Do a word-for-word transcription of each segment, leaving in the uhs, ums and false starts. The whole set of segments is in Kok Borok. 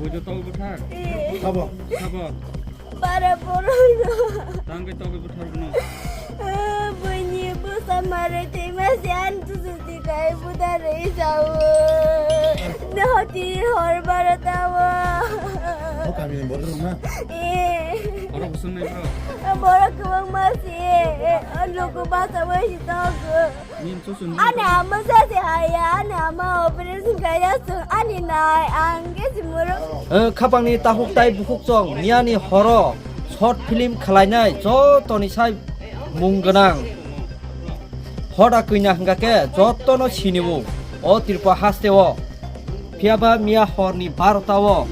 Bujo tau buthar? Eh. Sabo? Sabo? Bara borok no. Tang ke tau buthar no? Eh, buini busa mare tei masi an tu susi kai buda rei sao. Ne hoti hor bara tawa. O kami ni borok na? Eh. Borok kusung nai bro? Borok kubang masi. Eh, luku basa wai si tau. Ani ama sasi haya, ani ama operation kaya sung, ani nai, ang ke simuro. Eh, khapangni takhuk tai bukhuk chong, miyani horo, short film khwlainai, jotoni sai mung gwnang. Hoda kwina hwnkha khe, jotono siniwo, o Tripura haste o. Phiyaba miya horni barota o.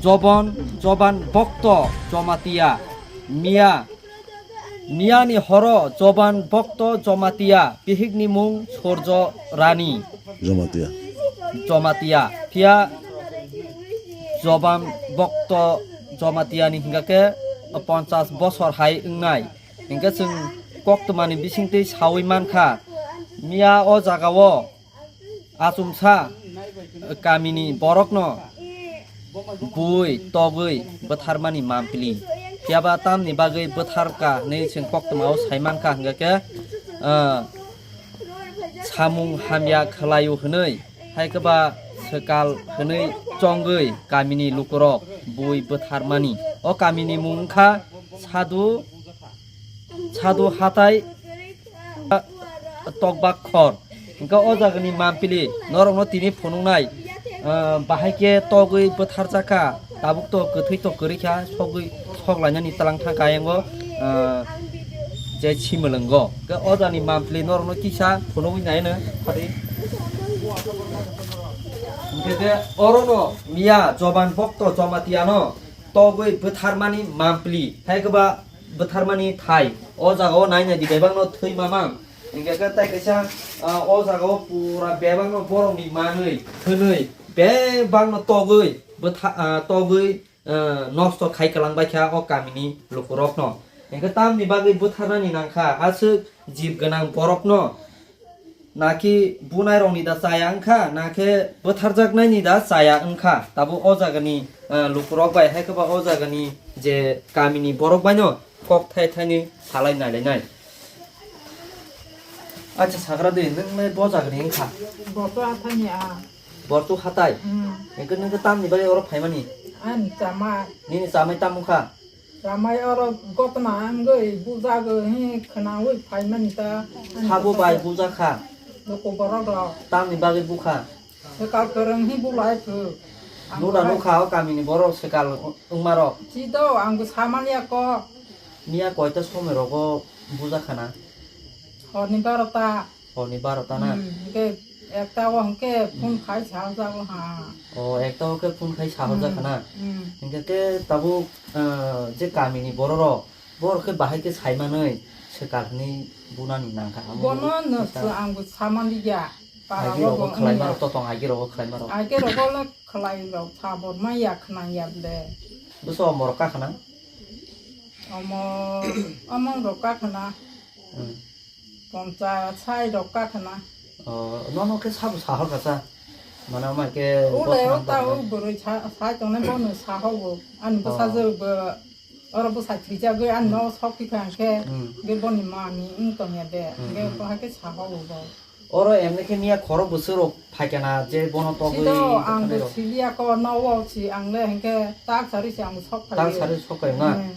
Jobon, joban bokto, Jamatia, miya. Miyani horo Joban Bokto Jamatia, bihikni mung Surjo Rani. Jamatia. Jamatia. Phiya Joban Bokto Jamatiani hingka khe ponchas bosor hai wngnai. Hingke chwng koktwmani bisingtwi sawi mankha. Miya o jagao Achomsa kamini borokno bui togwi bwtharmani mampli. Phiyaba tamni bagwi bwtharkha hwnwi chwng koktwmao sai mankha, hwnkhe khe, ah, samung hamya khlaio hwnwi, hai khe ba swkal hwnwi chongwi kamini lukurok bui bwtharmani. O kamini mung wngkha Sadhu, Sadhu Hatai, Tokbak Khor. Hingke o jagani mampili norokno tini phunuknai, ah, bahai khe togwi bwtharjakha, tabuk to kwthwi to kwrwi kha, sogwi sok lainani tlang thangkha ayango, ah, je simwlwngo. Hingke o jagani mampili norokno kisa phunugwi naino phadi. Hingke je orono miya Joban Bokto Jamatia no togwi bwtharmani mampli, hai khe ba bwtharmani thai. O jaga o nai nai di, bebak no thwi mamang. Hingke khe tai kaisa, ah, o jaga o pura bebak no borok ni manwi thwnwi bebak no togwi bwtha-, ah, togwi, ah, nosto khai kwlang bai kha o kamini lukurok no. Hingke tamni bagwi bwtharnani nang kha aswk jib gwnang borok no. Naki bunai rokni da chaya wngkha, nakhe bwtharjaknaini da chaya wngkha. Tabuk o jagani, ah, lukurok bai, hai khe ba o jagani je kamini borok baino kok thai thaini salai nailainai. Acha sagra de, nwng le bo jagani wngkha? Bortu hathai ni a. Bortu hathai? Hmm. Hingke nwng khe tamni bagwi oro phaimani? Ani chamai. Nini chamai tamo wngkha? Chamai oro gotna wngwi bujagwi hi khwnawi phaimani ta. Sabo bai bujakha? Luku borok rok. Tamni bagwi bukha? Swkal kwrwng hi bulai phu. Ang Nura hai nukha o kamini borok swkal wngmarok. Chido ang bo samani ako. Miya koita somoi rogo bujakha na? Horni barota. Horni barota na? Hmm, hingke ekta o hingke phone khai sajago ha. O, ekta o khe phone khai sahorjak Hmm, khana? Hmm. Hingke khe tabuk, ah, je kamini bororok, borok khe bahai khe saimanwi swkal hwnwi bunani nangkha. Amo Bono no ekta sw-, ang bo samani ya. Para Agi rogo rogo khlai wngya. Maro, totong agi rogo khlai maro. Agi rogo le khlai rok sabor ma ya khna ya ble. Bwsa omorok kakhana? Omo, omong rok kakhana. Hmm. Poncha sai rok kakhana. O, nono khe sabo sahor kasa. Mana ma ke Ule bosong o ta o borok. Boroi sa, sai tongnai bono sahogo. Ani Oh. Bwsajwk bo, oro bwsai thwijagwi ani no sok tikha khe, Hmm. Be boni mami wng tongya de. Hmm, Be hmm. Bo hai khe sahogo bo. Oro emni khe miya khoro bwswk rok phaikana je bono togwi Sido ang tongthani bo rok. Siliya ko no wo si ang le hingke tak sari si ang sok phai. Tak sari sok phai na? Hmm.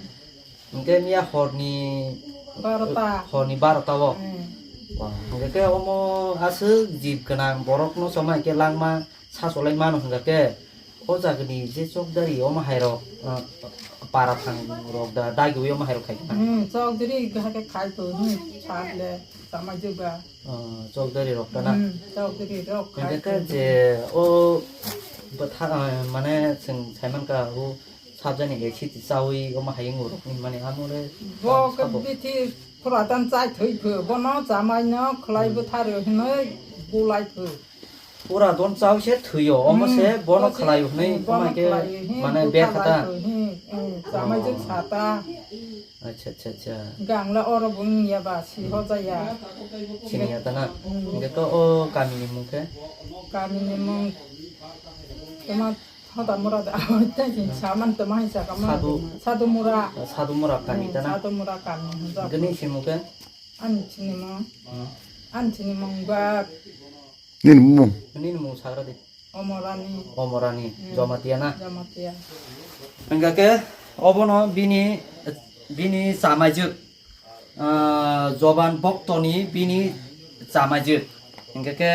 Hingke miya horni Barota. Horni barota o. Hmm. Wah, hingke khe omo aswk jib gwnang borok no choma hingke langma sa cholai mano hingke khe o jagani je chokdari omo hai rok, ah, para thang rok da dagiwi omo hai rok khai kha. Hmm, chokdari hake khai to, hmm, chak le. Tama juga. Ah, chokdari rok ta na? Hmm, chokdari rok khai Hingke khe to. Je o bwtha, ah, mane chwng saiman ka o Sabjani A C T chawi omo hayung rok ni mani amo le Bo tang ke sabo. Bithi pura dan chai thoi pho, bono chamai no khlai Hmm. Bwthar hinoi bulai pho. Pura don chao se thwiyo, omo se bono khlai hwnwi, hmm, bono omo khe khlai hwnwi, mane bwkha ber kha ta? Lai hwnwi, hmm, chamai jwk sa ta. Acha, acha, acha. Gangla oro bo wngya ba, si hojaya. Siniya ta na? Hmm. Hingke to o kamini mung khe? Kamini mung, toma hoda mura da, tei saman toma hai saka ma. Sadu. Sadu mura. Sadu mura kami ta na? Hmm, Sadu mura kami hwnjak. Hingke ni simung khe? Ani chini mung. Hmm. Ani chini mung ba. Nini mung? Nini mung sagra di. Omorani. Omorani, hmm. Jamatia na? Jamatia. Hingka khe obono bini, bini chamaijwk, ah, Joban Boktoni bini chamaijwk. Hingka khe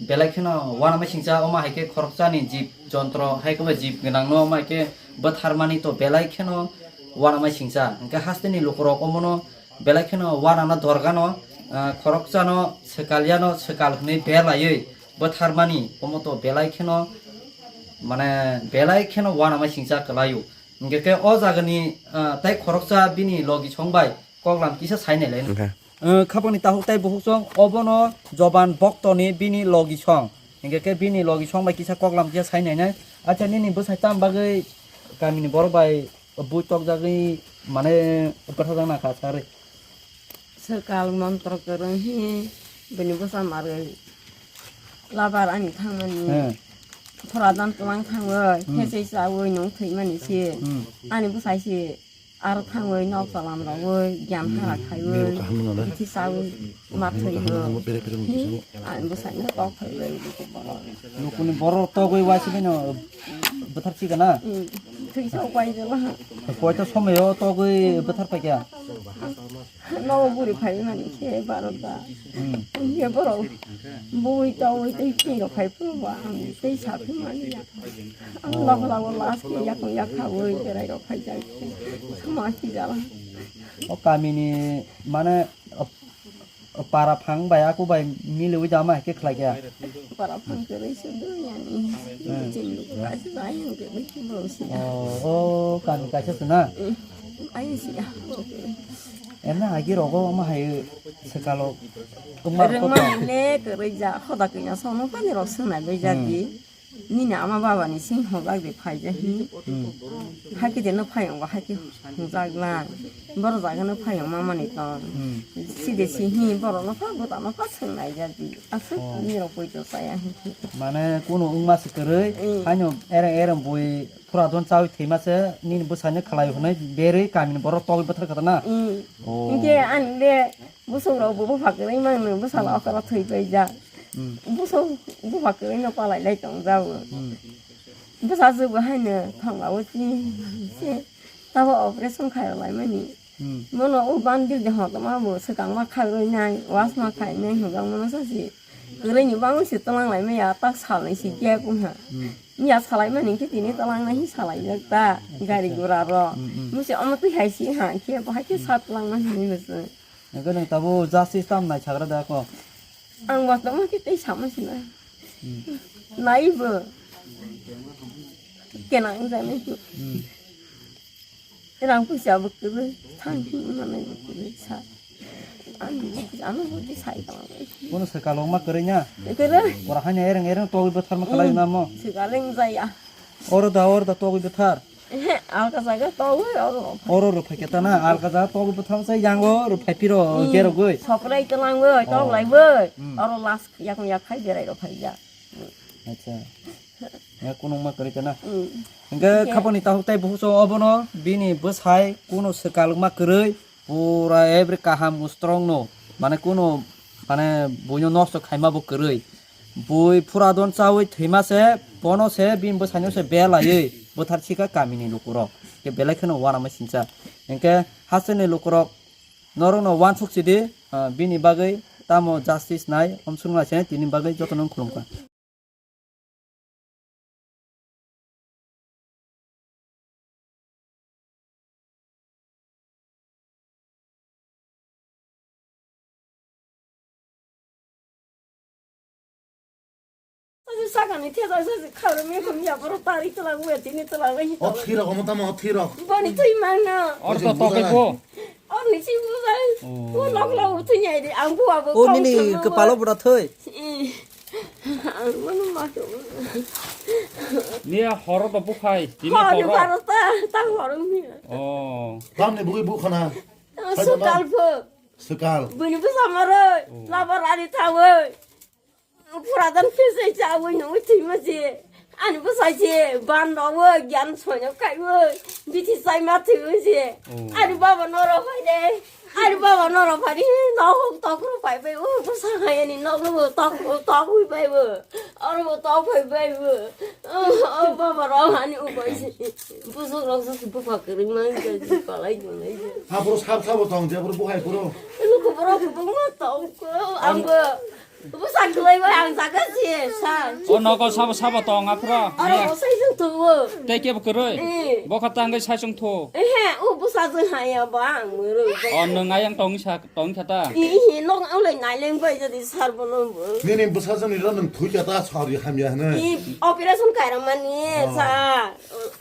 belai kheno uanama singcha, omo hai khe khoroksani jib jontro, hai khe jib gwnangno omo hai khe bwtharmani to belai kheno uanama singcha. Hingke hasteni lukurok omono belai kheno uanana dorgano, ah, khoroksano swkalyano swkal hwnwi belaiwi bwtharmani, omo to belai kheno, mane, belai kheno uanama singcha kwlaio. Hingke khe o jagani, ah, tei khoroksa bini logi song bai koklam kisa sai nai lai. Hingke. Ah, khapangni tahuk tei bukhuk song obono Joban Boktoni bini logi song. Hingke khe bini logi song bai kisa koklam kisa sai nai nai. Acha, nini bwsai tam bagwi kamini borok bai bui tokjagwi, mane, bwtharjakna kha sari. Swkal montro kwrwng hi bini bwsa marwi labar ani thangmani. Hmm. Phora dan twlang thangwi, hmm, khesai chawi nung thwimani se. Hmm. Ani bwsai se aro thangwi nok chalam rogwi gyan, hmm, hara khaiwi, bini bwkha hamya nang le, bithi chawi ma thwiwi. Bini bwkha hamya nang le, bere bere hi, nung thwiwi. Ani bwsai no tok thwiwi borok. Nukuni borok togwi waisibino bwthar sikana? Hmm. Thwisa upai jala. Koita somoyo togwi bwthar paikha? Nogo buri phai mani khe barota. Hmm. Ye borok bui togwi tei twi rok phai phuru ba ang tei sa phai mani ya. Ang lok lago last khe yakung yak khaui berai rok phai jai. Sama ki jala. O kamini mane, o, o para phang bai aku bai miliwi jama hai khe khlai kha. Para phang kwrwi se do yani. Hmm. Chini ko kasi bai ang kwrwi se bo si. O, o kami kaisa se na? Hmm. Ai si ya. Emna agi rogo ma hai swkalo. Kwma rwngmani le kwrwi ja, hoda kanya sono pani rok swngnai bai ja di. Hmm. Nini ama baba ni sing hojak de phai ja hi. Hmm. Haki de no phai ong ba haki hojak lang. Boro jaga no phai ong ma mani tong. Hmm. Si de si hi boro no pha bota no pha swngnai ja di. Aswk, oh, ni rok poi to saya hi. Mane kuno wngma se kwrwi, hmm, haino ereng ereng bui phura don chawi thwima se nini bwsani khlai hwnwi berwi kamini borok togwi bwthar kha na? Hmm. Oh. Hinkhe ani le bwswk rok bo bupha kwrwi mangno bwsala, hmm, okra thwi pai ja. Hmm. Bwswk bupha kwrwi no palai lai tong jabo. Hmm. Bwsa jwk bo haino thangla o chi se tabo operation khai rw lai mani. Hmm. Bono o bandil de hotoma bo swkang ma khai rw nai, was ma khai nai hwnjak mano sa se. Kwrwi ni bangwi se twlang lai maya, tak sal ni se khe kung ha. Hmm. Miya salai mani khe tini twlang nai hi salai jak ta, gari gura ro. Hmm, hmm. Muse omo twi hai si ha khe bo hai khe sa twlang mani hinwi bo se. Nokhe nwng tabuk justice tam nai sagra da kho? Ang bo tongma khe tei sama sina. Hmm. Nai bo. Kena wng jani. Hmm. Rang puisa bo kwrwi, thang himma nai bo kwrwi sa. Ano bo, ano bo di sai tong. Bono swkalo wngma kwrwi na? Kwrwi. Ora hanya ereng ereng togwi bwtharma khlai, hmm, na mo? Swkalo wng jaya. Oro da, oro da togwi bwthar. Ehe, alka jaga togwi oro. Oro ro phai khe ta na, alka jaga togwi bwthar sa yango ro phai piro, hmm, gerogwi. Sokrai twlangwi, oh, toglaiwi. Hmm. Oro last yakung yak khai berai ro phai ya. Acha. Ya, kunungma kwrwi ta na. Hmm. Hingke, hingke khaponi tahuk tei bukhuk so obono bini bwsai kuno swkalwkma kwrwi, pura every kaham strong no. Mane kuno, mane buino nosto khaima bo kwrwi. Bui phuradon chawi thwima se, bono se bini bwsaino se belaiwi bwthar sika kamini lukurok. Ke belai kheno uanama singcha. Hingke hasteni lukurok norokno uansuk sidi, ah, bini bagwi tamo justice nai, omsuk nai se tini bagwi jotono khulumkha. Sakani thesa se kharu me khum ya boro tari tla we tini tla we. O thira omo tamo o thira. Boni tui mangna. Or to tokai bo. Or ni si bu bai. Oh. Bu lok lok tui nyai de ang bu abo. O nini kepala bura thoi. Eh. Ang mano ma to. Niya horo to bukhai, tini horo. Horo ta, ta horo mi. Oh. Tamni bugui bukhana. Sukal pho. Sukal. Bini bwsa maro, oh, laba rani thawi. Pura dan phese chawi no thima je. Ani bwsa je, ban rawi, gyan sonya kaiwi. Bithi sai ma thwi je. Oh. Ani baba noro phai de. Ari baba noro phari, nok tokro pai pai, o bwsa hai ani nok lo tok, tok hui pai bo. Aro bo tok pai pai bo. O baba ro ani upai si. Busuk rok sa si bupha kering mang ka si palai tongnai si. Abro sab sabo tong je, abro buhai puro. Luku boro kubung ma tong ko, ang bo. Bwsa kwlai bai ang jaga si, sir. O nogo sabo sabo tong aphro. Aro bwsai jeng tuwo. Tei kebo kwrwi. Eh. Bokha tangwi sai chwng thu. Ehe, o bwsa jeng haya ba ang murwi. O nwng ayang tong sa tong kha ta. Ihi nok ang lai naileng bai jadi sir bono bo. Nini bwsa jeng ni ro nwng thui kha ta sori hamya hwnwi. I operation kaira mani, oh, sir.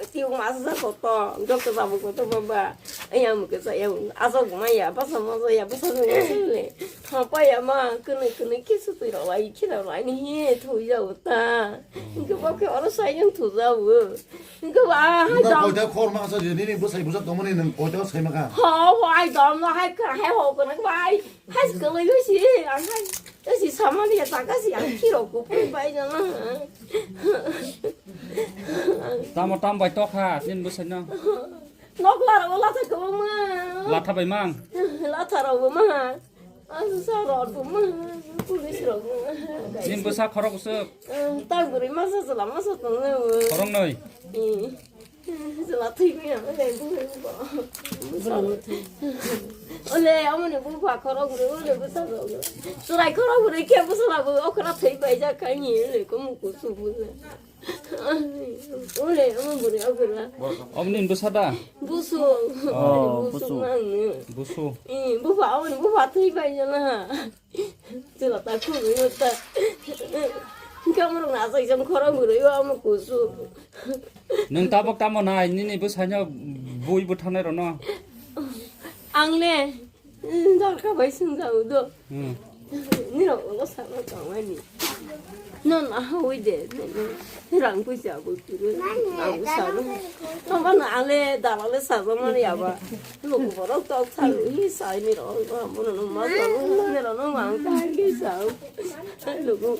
Tiyung masa sa koto, doctor babu koto baba. Ayam kesa ayam asok maya basa masa ya basa maya le. Hapa ya ma kene kene kisu tu ro lai kira lai ni he thu ya uta. Ke ba ke oro sai yang thu ya u. Ke ba hai dam. Koita khor ma sa je ni ni bwsai bwsa tongmani nang koita sai ma ka. Ho ho ai dam na hai ka hai ho ko na ba ai. Hai ko le yo si ang hai. Yo si sama ni ya ta ka si ang kiro ko pai bai na. Tamo tam bai tokha, tin bwsai no. Nok lara o latha kwbangma. Latha bai mang. Latha rok bo ma. Asu sa rok bo ma. Police rok bo ma. Nin bwsa khorok usuk. Eh, tak bwrwi masa chwla masa tongo. Khorok noi. Eh. Chwla thwi maya le bo bo. Ole, amoni bupha khorok bwrwi, ole bwsa rok. Chwrai khorok bwrwi khe bwsa la bo okra thwi bai jak khai ni le ko muku su bu. Ule, omo bwrwi, o bwrwi. Omo nini bwsa da? Busu. Oh, busu. Busu. Ang ni. Busu. Eh, bupha, omo ni bupha thwi bai jana. Chwla ta khugwi ta. Kamrok na sai jong khorok bwrwi, omo kusu. Nwng tabok tamo nai, nini bwsaino bui bwthanai rwno? Ang le. Dorkar bai swngjao do. Hmm. Nirok ulo sakno tongmani. Non ahawi de. Rang puisa bo turu. Ang saro. Noba no ale dalale sajakmani aba. Luku borok tok salu hi sai nirok. Bono no ma salu. Nirok no ma ang kai ke sao. Luku.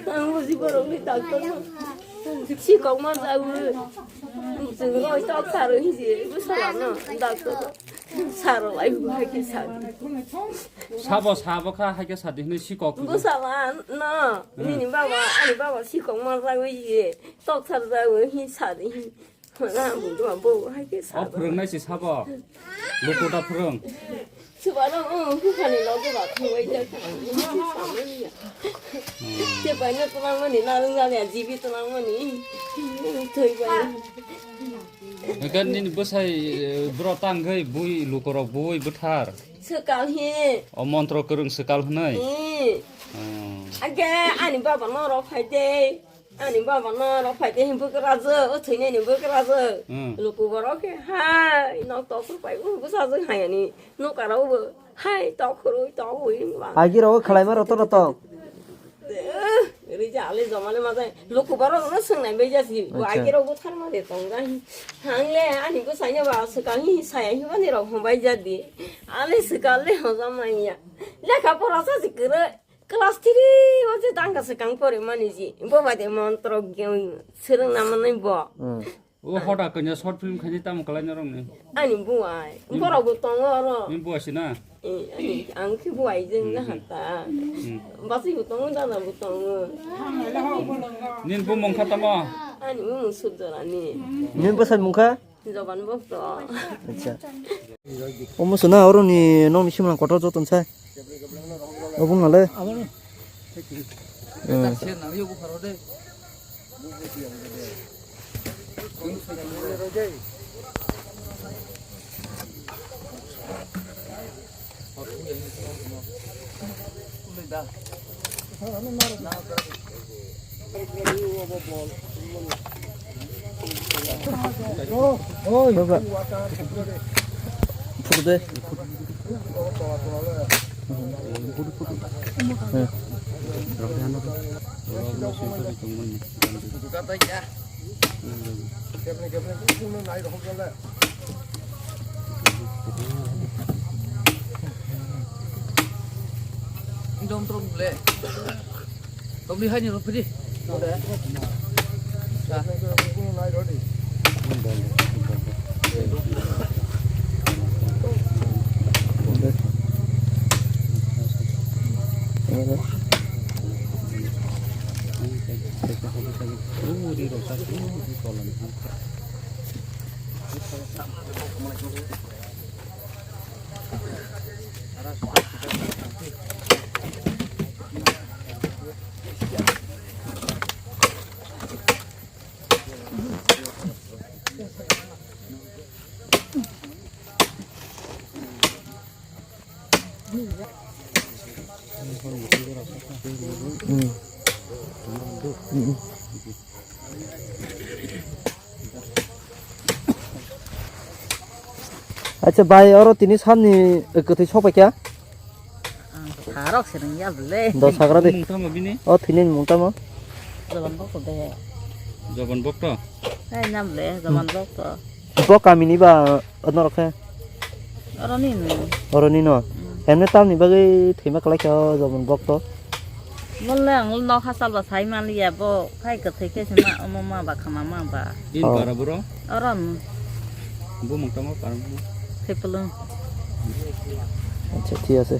Ang buji borok ni doctor no. Sikok ma jawi. Chwng roi tok saro hi je. Ibo sala no. Doctor. Saro lai bo hai khe sadi. Sabo, sabo kha hai khe sadi hwnwi sikok. Bwsala no, hmm, nini baba, ani baba sikok ma jagwi ye, tok sar jagwi hi sadi hi. Hwnwi ang budu bo hai khe sadi. O phwrwngnai si sabo. Luku da phwrwng. Chwbano, oh, buphani logo ba thangwi jak. Hmm. Chwbaino twlangmani narwk jani, jibi twlangmani. Thwi bai. Hwnkhe nini bwsai, eh, bwrok tangwi bui lukurok bui bwthar. Swkal hi. O montro kwrwng swkal hwnwi. Hmm. Hmm. Age ani baba norok phai de. Ani baba norok phai de hin bwkrajwk, o thwinaini bwkrajwk. Hmm. Luku borok khe hai nok tok pai u bwsajwk hai ani nokara o bo. Hai, tok khurui, tok hui, ba. Agi rogo khlai ma roto roto. Eh, ri ja le joma le ma jai. Luku borok no swngnai bai jasi. Bo acha. Agi rogo thar ma de tong jai. Hang le, ani bwsai no ba swkang hi saya hi mani rok hom bai jadi. Ale swkang le hojam manya. Lekha pora sa si kwrwi. Class three o je tang ka swkang pore mani ji. Bo bai de montro ge swrwng na manai bo. Hmm. O hoda kanya short film khaini tamo kalai norok ni. Ani buai. Hmm. Borok bo tongo oro. Ni buai sina? Eh, ani, ang khe buai jeng na hata. Hmm. Basi bo tongo, dada bo tongo. Nin bumung kha tamo? Ani bumung Sudorani. Nin bwsai mung kha? Joban bo to. Acha. Omo sona oro ni nong ni simang kotor joton sai. Obung nale. Hmm. Oi. Photo de. Photo, photo. Hmm. Dom trom le. Tobli hai ni ro phidi. Acha bai, oro tini samni kwthwi sopai kha? Ang tharok se nang ya bole. Do sagra de. Mung tamo bini? O thini mung tamo? Jaban bok de. Jaban bok to? Hai nam le, jaban bok to. Bo kamini ba norok khe? Oro ni no. Oro ni no. Emne tamni bagwi thwima kwlai kha o jaban bok to? Bole ang nok hachal ba sai man liya bo. Phai kwthwi khe se ma omo ma ba khama ma ba. Din para bro? Oro no. Bo mung tamo para bro? Thepulung. Acha, thik ase.